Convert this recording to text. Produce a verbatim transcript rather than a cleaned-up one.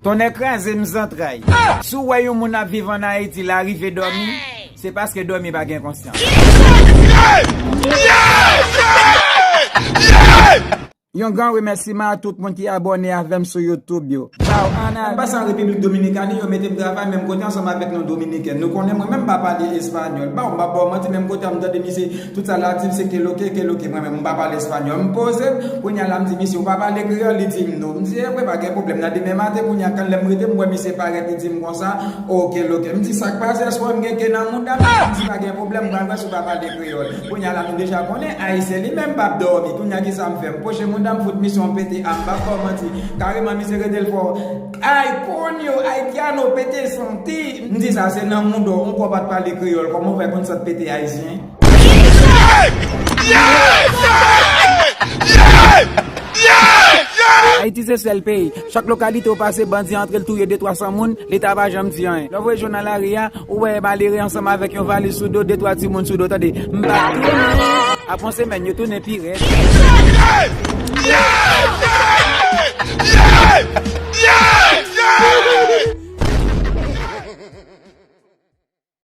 Tonnè kraze m zantray. Si w wè yon moun ap viv ann Ayiti, l arive dòmi, se paske dòmi pa gen konsyans. Yon gran remèsiman a tout moun ki abòne avè m sou YouTube yo. Baw, ann al. An pasan, Repiblik Dominikani, yo mete m travay menm kote ansanm avèk yon Dominiken. Nou konnen mwen menm m pa pale espanyòl. Baw, m pa ba w manti, menm kote a m tande misye, tout sa l ap di m se keloke, keloke. Mwen menm m pa pale espanyòl. M poze m, kounye a la m di misye, ou pa pale kreyòl? Li di m non. M di, e vre, pa gen pwoblèm. Nan demen maten, kounye a, kan lè m rete, m wè misye parèt, li di m konsa, o keloke. M di, sa k pase, èske w wè m gen ke nan mouda m? Li di, pa gen pwoblèm, m pral wè si w pa pale kreyòl. Kounye a la, nou deja konnen, Ayisyen li menm p ap dòmi. Kounye a, ki sa m fè? M poche mouda m, fout misye yon pete a, m p ap ba w manti. Kareman, misye rete l fò. Ay, coño, haitiano, pete santi. M di, sa se nan mouda w, yon kòb pa t pale kreyòl, kòman w fè konn sant pete ayisyen? Ayiti se sèl peyi. Chak lokalite w pase, bandi antre, l touye de twa san moun, Leta pa janm di anyen. Lè w voye jwenn nan lari a, ou wè malere ansanm avèk yon valiz sou do, de twa timoun sou do, tande, m pa tounen. Apre yon semèn, yo tounen pi rèd.